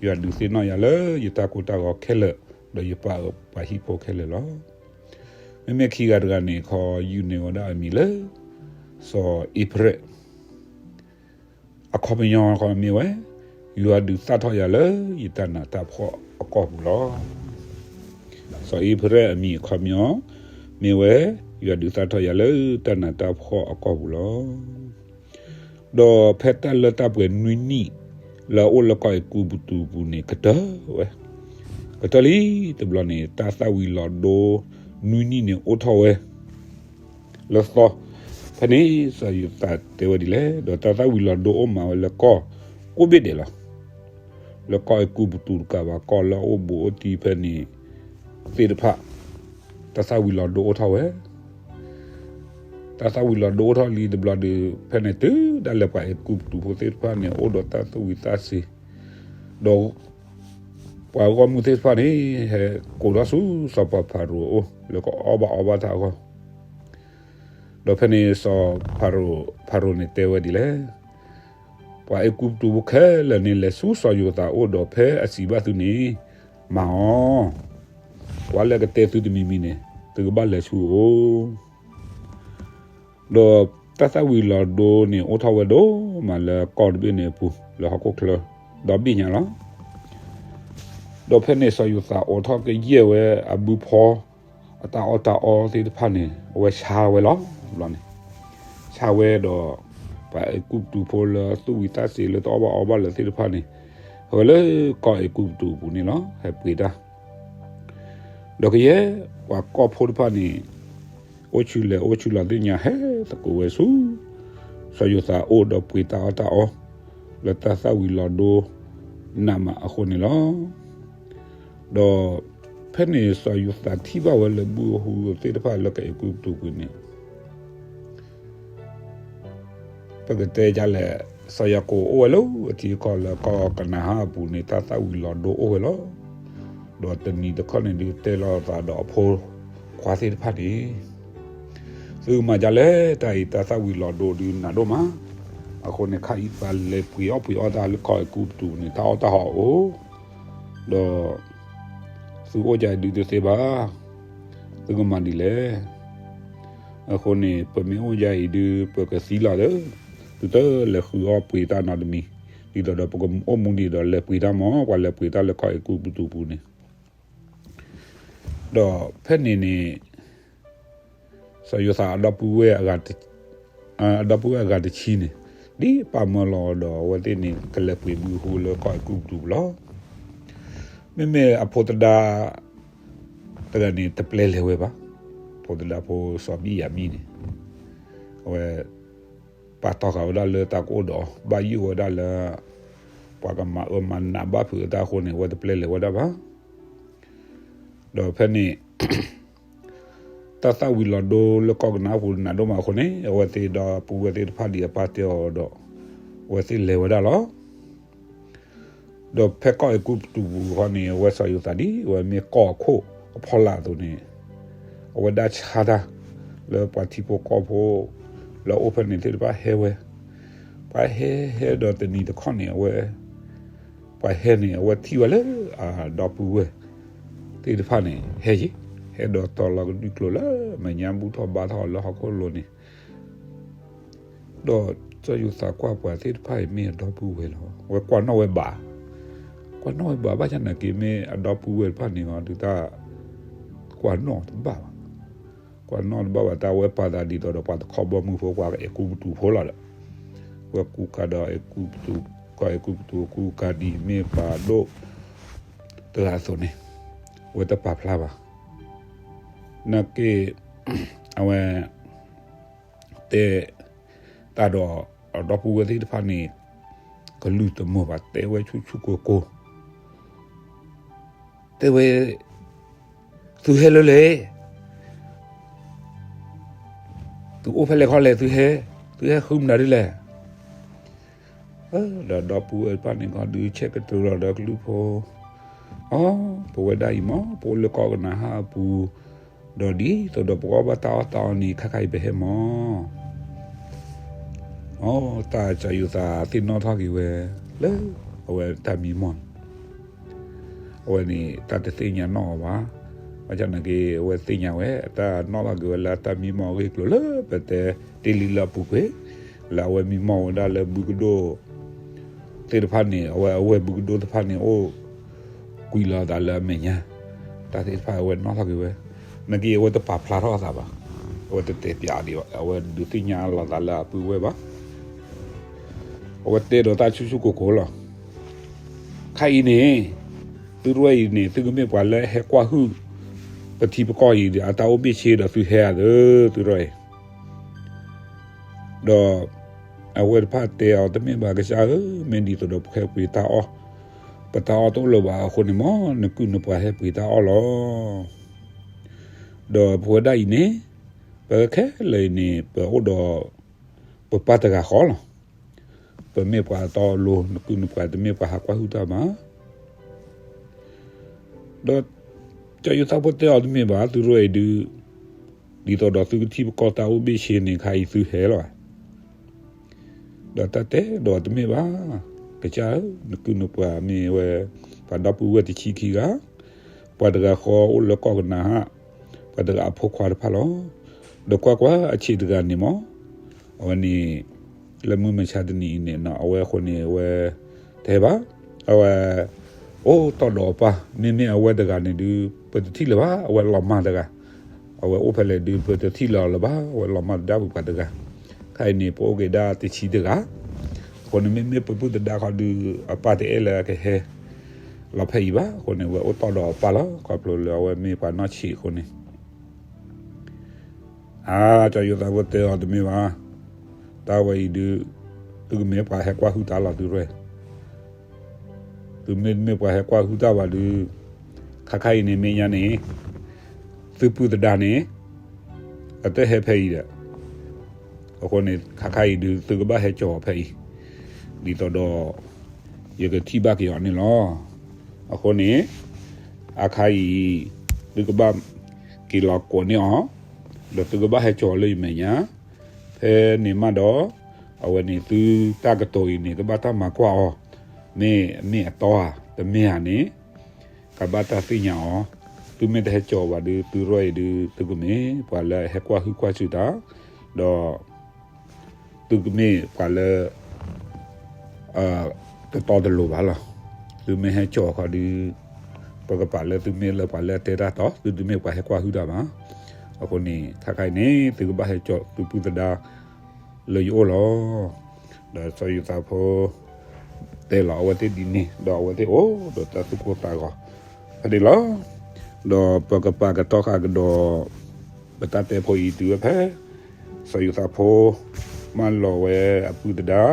ယွၤဒုးသ့ၣ်နီၣ်ယၤလၢယတၢ်ကိၢ်တၢ်ဂီၤခဲလၢာ် ဒီးယပၢ်အပှၤဟံၣ်ဖိခဲလၢာ်လီၤ. မ့မ့ၢ်ခံဂၤတဂၤန့ၣ် ခီယုၢ်န့ၢ်ဝဲဒၣ်အမံၤလၢ စီၤအ့ဖရဲၣ် အခီပညီမ့ၢ်ဝဲ ယွၤဒုးသၣ်ထီၣ်ယၤလၢယတၢ်နးတၢ်ဖှီၣ်အကီၢ်ပူၤလီၤ. စီၤအ့ဖရဲၣ်အမံၤအခီပညီ မ့ၢ်ဝဲ ယွၤဒုးသၣ်ထီၣ်ယၤလၢတၢ်နးတၢ်ဖှီၣ်အကီၢ်ပူၤလီၤ. ဒီးဖဲတၢ်လၢတၢ်ပှဲၤနွံနံၣ် လၢအအိၣ်လၢကီၢ်အဲၤကူပတူးပူၤန့ၣ် ကတၢၢ်ဝဲ, ကတၢၢ်လံတဘျီန့ၣ် တၢ်သၣ်ဝံၤလီၤဒိနွံနံၣ်န့ၣ်အိၣ်ထီၣ်ဝဲ လၢသီ, ဖဲန့ၣ်စီၤယိၤသးတဲဝဲဒ်လဲၣ်, ဒီးတၢ်သၣ်ဝံၤလီၤဒိအိၣ်မးဝဲလၢကီၢ်ကိးဘ့ၣ်ဒဲးလီၤ. လၢကီၢ်အဲၤကူပတူးတကးဘၣ် ကီၢ်လၢအအိၣ်ဘူးအိၣ်တံၢ်ဖဲန့ၣ်သ့ၣ်တဖၣ် တၢ်သၣ်ဝံၤလီၤဒိအိၣ်ထီၣ်ဝဲ တၢ်သၣ်ဝံၤလီၤဒိအိၣ်ထီၣ်လံတဘျီဒီး ဖဲန့ၣ်တုၤဒၣ်လဲာ်ပှၤအဲၤကူပတူးဖိသ့ၣ်တဖၣ်န့ၣ် အိၣ်ဒီးတၢ်သူၣ်ဝံၤသးစ့ၤ, ဒီးပှၤဂီၢ်မုၢ်သ့ၣ်တဖၣ်န့ၣ် ဟဲကိးထီၣ်ဆူစီၤပၤဖၤရိၤအအိၣ် လၢကအီၣ်ဘၣ်အီဘၣ်တၢ်အဂီၢ်, ဒီးဖဲန့ၣ်စီၤဖၤရိၤ, ဖၤရိၤန့ၣ်တဲဝဲဒ်လဲၣ်, ပှၤအဲၤကူပတူးဖိခဲလၢာ်န့ၣ် လဲၤဆူစီၤယိၤသးအအိၣ် ဒီးဖဲအစံးဘၣ်သုန့ၣ် မၤအီၤ, ကွၢ်လၢကတဲသုတမံၤမံၤန့ၣ် သုကဘၣ်လဲၤဆူအအိၣ်. ဒီးတၢ်သၣ်ဝံၤလီၤဒိန့ၣ် အိၣ်ထီၣ်ဝဲဒိၣ်မးလၢကီၢ်တဘ့ၣ်န့ၣ်အပူၤ လၢဟီၣ်ခိၣ်ချၢ ဒီဘ့ၣ်ညါလီၤ. ဒီးဖဲန့ၣ်စီၤယိၤသးအိးထီၣ်ကယဲၢ်ဝဲအဘုဖီ အတၢ်အီၣ်တၢ်အီသ့ၣ်တဖၣ်န့ၣ် အဝဲဆါဝဲလီၤ. ဘျီန့ၣ် ဆါဝဲဒီး ပှၤအဲၤကူပတူးဖိလၢသူၣ်ဝံၤသးစ့ၤလၢတအီၣ်ဘၣ်အီဘၣ်လၢၤသ့ၣ်တဖၣ်န့ၣ် ဟဲဝဲလၢကီၢ်အဲၤကူပတူးအပူၤန့ၣ်လီၤ. ဟဲပှ့ၤတၢ် ဒီးကယဲၢ်ပှၤကီၢ်ဖိတဖၣ်န့ၣ် အိၣ်ဆူၣ်လဲၤအိၣ်ဆူၣ်လီၤသ့ၣ်ညါ ဟဲသကိးဝဲဆူ စီၤယိၤသးအအိၣ်ဒီးပှ့ၤတၢ်အီၣ်တၢ်အီ လၢတၢ်သၣ်ဝံၤလီၤဒိ နးမးအဃိန့ၣ်လီၤ. ဒီးဖဲန့ၣ်စီၤယိၤသးထံၣ်ဘၣ်ဝဲလၢဘုဧိၤဟုဧိၤသ့ၣ်တဖၣ်လၢကီၢ်အဲၤကူပတူးပူၤန့ၣ် ပကတဲဒ်လဲၣ်, စီၤယၤကိာ်အိၣ်ဝဲလၢအထံအကီၢ်လၢကီၢ်ကနၤဧၣ်အပူၤန့ၣ် တၢ်သၣ်ဝံၤလီၤဒိအိၣ်ဝဲလီၤ. ဒီးတနံၤတခီန့ၣ်ဒုး တဲလီၤသးဒီးအဖိခွါသ့ၣ်တဖၣ်န့ၣ် သုမၤဒ်လဲၣ်, တၢ်အံၤတၢ်သၣ်ဝံၤလီၤဒိဒုးနးဒိၣ်မး, အဃိန့ၣ် ခဲအံၤပှၤလဲၤပှ့ၤအီၣ်ပှ့ၤအီတၢ်လၢကီၢ်အဲၤကူပတူးန့ၣ် တၢ်အီၣ်တၢ်အီအိၣ်, ဒီး သုအိၣ်ဒ်အံၤဒုးတသ့ဘၣ်, သုကမၤဒ်လဲၣ်. အဃိန့ၣ် ပမ့ၢ်အိၣ်ဒ်အံၤဒုး ပကသံလီၤဒီး သုတလဲၤဃုအီၣ်ပှ့ၤတၢ်နီတမံၤ, ဒ်သိးဒီးပကအိၣ်မူဒံးဒီး လဲၤပှ့ၤတၢ်မး, ပှၤလဲၤပှ့ၤတၢ်လၢကီၢ်အဲၤကူပတူးပူၤန့ၣ် ဒီးဖဲန့ၣ်န့ၣ် စီၤယိၤသးအဒီပုၢ်ဝဲၢ်အဂၤတဆံန့ၣ် ဒ်ပာ်မၢလီၤအီၤဒီး အဝဲသ့ၣ်န့ၣ် ကလဲၤပှ့ၤဘုဟုလၢကီၢ်အဲၤကူပတူးပူၤလီၤ. မ့မ့ၢ်အဖိသဒါတဂၤန့ၣ် တပျဲလဲၤဝဲဘၣ်. ဖိသဒါဖိစီၤဘံၣ်ယၤမံၣ်န့ၣ် အဝဲ ပာ်တီၢ်ဃာ်ဝဲဒၣ်လၢတၢ်ကအိၣ်ဒီး ဘၣ်ယိၣ်ဝဲဒၣ်လၢ ပှၤကမၤအၢမၤနးဘၣ်ဖုးအတၢ်အဃိန့ၣ် အဝဲတပျဲလဲၤဝဲဒၣ်ဘၣ်. ဒီးဖဲန့ၣ် တၢ်သၣ်ဝံၤလီၤဒိလၢကီၢ်ကနၤအပူၤနးဒိၣ်မးအဃိန့ၣ် အဝဲသ့ၣ်ဒီပုၢ်ဝဲၢ်သ့ၣ်တဖၣ်ဒ်အပၢ်တဲအီၤဒီး အဝဲသ့ၣ်လဲၤဝဲဒၣ်လီၤ. ဒီးဖဲကီၢ်အဲၤကူပတူးပူၤဃီန့ၣ် အဝဲစီၤယိၤသးဒ်အဝဲမ့ၢ်ကီၢ်အခိၣ်အဖီလာ်အသိးန့ၣ် အဝဲဒၣ်ဆါတၢ် လၢပှၤထံဖိကီၢ်ဖိ လၢအအိၣ်ဖဲန့ၣ်သ့ၣ်တဖၣ်ဟဲဝဲ, ပှၤဟဲဟဲဒီးတနံၤတခီန့ၣ် အဝဲ ပှၤဟဲန့ၣ် အဝဲထံၣ်ဝဲလၢအဒီပုၢ်ဝဲၢ်သ့ၣ်တဖၣ်န့ၣ် ဟဲယံၤ, ဟဲဒီးတီၤလီၤကဒွံကျိာ်လၢအမဲာ်ညါ ဘူၣ်ထီၣ်ဘါထီၣ်အီၤလၢဟီၣ်ခိၣ်လိၤန့ၣ် ဒီးစီၤယိၤသးကွၢ်ပှၤသ့ၣ်တဖၣ်အံၤမ့ၢ်အဒီပုၢ်ဝဲၢ်လီၤ. အဝဲကွၢ်နီၣ်ဝဲဘၣ်, ကွၢ်နီၣ်ဝဲဘၣ် ဘၣ်ဆၣ်နာ်က့မ့ၢ်အဒီပုၢ်ဝဲၢ်တဖၣ်န့ၣ်အီၤဒုးတၢ် ကွၢ်နီၣ်တဘၣ်ဘၣ်, ကွၢ်နီၣ်တဘၣ်ဘၣ် တၢ်ဝဲပာ်သးဒ်သိးဒီးပှၤတခီဘီမုၢ်ဖိ ပှၤအဲၤကူပတူးဖိလီၤဒီး ဝဲကူကၤဒီးအဲၤကူပတူး, ကီၢ်အဲၤကူပတူးကူကၤဒ်မ့ၢ်ပှၤဒိၣ်တဂၤအသိးန့ၣ် ဝဲတပာ်ဖျါဘၣ်. နာ်က့ အဝဲ တဲတၢ်ဒီးအဒီပုၢ်ဝဲၢ်သ့ၣ်တဖၣ်န့ၣ် ကလုၢ်တမုာ်ဘၣ် တဲဝဲဆူၣ်ဆူၣ်ကိၢ်ကိၢ်, တဲဝဲ သုဟဲလၢလဲၣ်, သုအိၣ်ဖဲလဲၣ်ခီလဲၣ် သုဟဲ, သုဟဲဃုမနုၤဒ်လဲၣ်. ဒီးဒီပုၢ်ဝဲၢ်တဖၣ်န့ၣ် ကီဒုးဆဲးကတိၤလီၤဒီးကလုၢ်ဖိ, အိ ပဝဲဒၣ်အံၤမ့ၢ် ပအိၣ်လၢကီၢ်ကနၤဧၣ်အပူၤ, ဒီးဒ်သိးဒီးပကအီၣ်ဘၣ်တၢ်အီၣ်တၢ်အီန့ၣ် ခါခါအံၤပဟဲမ့ၢ် အိ တၢ်စီၤယိၤသးသ့ၣ်နီၣ်ထီၣ်က့ၤဝဲ လၢအဝဲတၢ်မံမီၢ်န့ၣ် အဝဲန့ၣ် တၢ်တသ့ၣ်ညါနီၣ်အီၤဘၣ်. ဘၣ်ဆၣ်နာ်က့ အဝဲသ့ၣ်ညါဝဲ တၢ်နီၣ်ထီၣ်က့ၤဝဲလၢတၢ်မံမီၢ်အဂ့ၢ်အကျိၤလၢပတဲတ့ၢ်လံလၢအပူၤကွံာ်, လၢအဝဲမံမီၢ်ဝဲဒၣ်လၢဘုကဒိၣ်သ့ၣ်တဖၣ်န့ၣ် အဝဲအဝဲၢ်ဘုကဒိၣ်သ့ၣ်တဖၣ်န့ၣ် အိၣ်ကွံာ်လီၤအသးလၢအမဲာ်ညါ, တၢ်သ့ၣ်တဖၣ်အဝဲနီၣ်ထီၣ်က့ၤဝဲ, နာ်က့အဝဲတပာ်ဖျါထီၣ်အသးဘၣ်, အဝဲတတဲပၠးဒံးဘၣ်, အဝဲဒုးသ့ၣ်ညါလီၤသးလၢအပုၢ်ဝဲၢ်ဘၣ်. အဝဲတဲဒီးတၢ်ဆူၣ်ဆူၣ်ကိၢ်ကိၢ်လီၤ. ခဲအံၤန့ၣ် သုတရၢအံၤန့ၣ် သုကမ့ၢ်ပှၤလၢဟဲကွၢ်ဟုၣ် ပထံပကီၢ်အံၤဒီး အတၢ်အိၣ်ဘ့ၣ်ဆ့ဒီးသုဟဲဧါသၢ သုတရၢအံၤ, ဒီးအဝဲၢ်တဖၣ်တဲအီၤ တမ့ၢ်ဘၣ်ကစၢ်ဧၢ, မ့ၢ်ဒ်သိးဒီးပဟဲပှ့ၤတၢ်အီၣ်, ပတၢ်အီၣ်တအိၣ်လၢၤဘၣ်အဃိန့ၣ်မ့ၢ် နကုၢ်နပှၤဟဲပှ့ၤတၢ်အီၣ်လီၤ. ဒီးပဝဲဒၣ်အံၤန့ၣ် ပခဲလၢာ်အံၤန့ၣ် ပအိၣ်ဒီး ပပၢ်တဂၤဃီလီၤ. ပမ့ၢ်ပှၤတီလိၤ နကုၢ်နပှၤတမ့ၢ်ပှၤဟးကွၢ်ဟုၣ်တၢ်ဘၣ်. ဒီး ကၠီယိၤသးဖိတဲအီၤတမ့ၢ်ဘၣ် သုးရ့ၣ်အံၤဒုး ဒ်သိးဒီးသုကထံၣ်ပကီၢ်တၢ်အိၣ်ဘ့ၣ်ဆ့န့ၣ် ခါအံၤသုဟဲလီၤ. ဒီးတၢ်တဲဒီးတမ့ၢ်ဘၣ်, ကစၢ်ဧၢ, နကုၢ်နပှၤမ့ၢ်ဝဲ ပှၤဒီပုၢ်ဝဲၢ်တဆံခံဂၤ, ပှၤတဂၤဃီအိၣ်လၢကီၢ်ကနၤဧၣ်, ပှၤတဂၤအဖိခွါတဖၣ်လီၤ. ဒီးကွၢ်ကွၢ်အဆံးတဂၤန့ၣ်မး, အဝဲန့ၣ် လၢမုၢ်မဆါတနံၤအံၤန့ၣ် အဝဲအဃိန့ၣ် အဝဲ တဟဲဘၣ်, အဝဲ အိၣ်တီၢ်ဒီးအပၢ်, မ့မ့ၢ်အဝဲတဂၤန့ၣ်ဒုး ပတထံၣ်လၢၤဘၣ်, အဝဲလီၤမၢ်တဂၤ, အဝဲအိၣ်ဖဲလဲၣ်ဒုး ပတထံၣ်လၢၤအီၤလၢၤဘၣ်, အဝဲလီၤမၢ်တဒၣ်ပှၤတဂၤ, ခဲအံၤန့ၣ် ပအိၣ်က့ၤဒၣ်တဆံတဂၤ, အဃိန့ၣ် မ့မ့ၢ်ပပုၢ်သဒါခီဒုး အပၢ်တအဲၣ်လၢအကဟဲ လီၤဖဲအံၤဘၣ်, အဃိန့ၣ် အဝဲအိၣ်တီၢ်ဒီးအပၢ်လီၤ, ခီဖျိလၢအဝဲမ့ၢ်ပှၤနီၢ်ဆံးအဃိန့ၣ် အါ ကၠီယိၤသးဖိတဲအီၤတမ့ၢ်ဘၣ်, တၢ်ဝဲအံၤဒုး သုကမ့ၢ်ပှၤဟဲကွၢ်ဟုၣ်တၢ်လီၤသုးရ့ၣ်, သုမ့တမ့ၢ်ပှၤဟဲကွၢ်ဟုၣ်တၢ်ဘၣ်ဒုး ခါခါအံၤန့ၣ်မ့ၢ်ညါန့ၣ် သုပုၢ်သဒါန့ၣ် အတဟဲဖဲအံၤဒီး အဃိန့ၣ် ခါခါအံၤဒုး သုကဘၣ်ဟဲကၠီၤအီၤဖဲအံၤ, ဒ်သိးဒီး ယကထံၣ်ဘၣ်က့ၤအီၤန့ၣ်လီၤ. အဃိန့ၣ် အခါအံၤ သုကဘၣ်က့ၤလီၤကိးန့ၢ်အီၤ, ဒီးသုကဘၣ်ဟဲကၠီၤအီၤလၢယမဲာ်ညါ, ဖဲန့ၣ်မးဒီး အဝဲန့ၣ်သုတၢ်ကတိၤအံၤန့ၣ် ကဘၣ်တၢ်မၤကွၢ်အီၤ, မ့ၢ်အမ့ၢ်အတီဧါ, တမ့ၢ်ဧါန့ၣ် ကဘၣ်တၢ်သ့ၣ်ညါအီၤ, သုမ့ၢ်တဟဲကၠီၤဘၣ်ဒုး သုးရ့ၣ်အံၤဒုး သုကမ့ၢ်ပှၤလၢအဟဲကွၢ်ဟုၣ်ကွၢ်စူၣ်တၢ်, ဒီး သုကမ့ၢ်ပှၤလၢ တတီတလိၤဘၣ်လီၤ. သုမ့ၢ်ဟဲကၠီၤအခီဒုး ပကပာ်လၢသုမ့ၢ်လၢပှၤလၢအတဲတၢ်တီ, သုတမ့ၢ်ပှၤဟဲကွၢ်ဟုၣ်တၢ်ဘၣ်. အဃိန့ၣ် ခါခါအံၤန့ၣ် သုကဘၣ်ဟဲကၠီၤသုပုၢ်သဒါ လၢယအိၣ်လီၤ. ဒီးစီၤယိၤသးဖိ တဲလီၤအဝဲသ့ၣ်ဒ်န့ၣ် ဒီးအဝဲသ့ၣ်အိၣ်ဒီးတၢ်သူၣ်ကိၢ်သးဂီၤ ဖဲန့ၣ်လီၤ. ဒီးပကပာ်ကတီၢ်ဃာ်ကဒီး ပတၢ်တဲဖိအံၤတုၤဝဲဖဲ စီၤယိၤသးဖိ မၢလီၤဝဲအပုၢ်သဒါ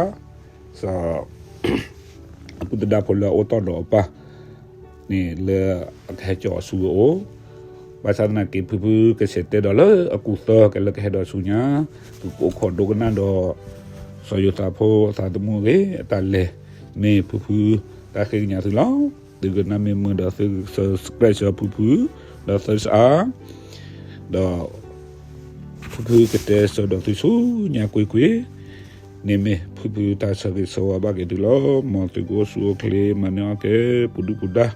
စီၤ အပုၢ်သဒါဖိလၢအအိၣ်တီၢ်ဒီးအပၢ်န့ၣ် လၢအကဟဲကၠီၤအီၤဆူအအိၣ်, ဘၣ်ဆၣ်သနာ်က့ ဖုဖုကဆဲးတဲဒီးလၢအကူၣ်သၢ ကဲလၢကဟဲဒီးဆူညါ, သုကအိၣ်ခိးဒိကနၣ်ဒီး စီၤယိၤသးဖိအသးသမူအဂ့ၢ် အတၢ်လဲၤ မ့ၢ်ဖုဖုတၢ်ဃ့ကညးသုလီၤ. သုကနၣ်မ့ၢ်မုာ်ဒီးသု subscribe ဆၢဖုဖု ဒီးသၢစအါ ဒီး ဖုဖုကတဲဆၢဒီးသုဆူညါကွ့ၢ်ကွ့ၢ်, န့ၣ်မ့ၢ်ဖုဖုတၢ်ဆၢဂ့ၤဆၢဝါဘၣ်က့ၤသုလီၤ. မ်သုကအိၣ်ဆူၣ်အိၣ်ချ့ မၤန့ၢ်အီၣ်ကဲ ပူၤဒုၣ်ပူၤဒါ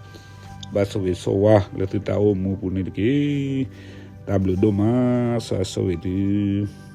ဘၣ်ဆိၣ်ဂ့ၤဆိၣ်ဝါလၢသုတၢ်အိၣ်မူပူၤန့ၣ်တက့ၢ်. တၢ်ဘျုးဒိၣ်မး စၢဆိၣ်ဂ့ၤသု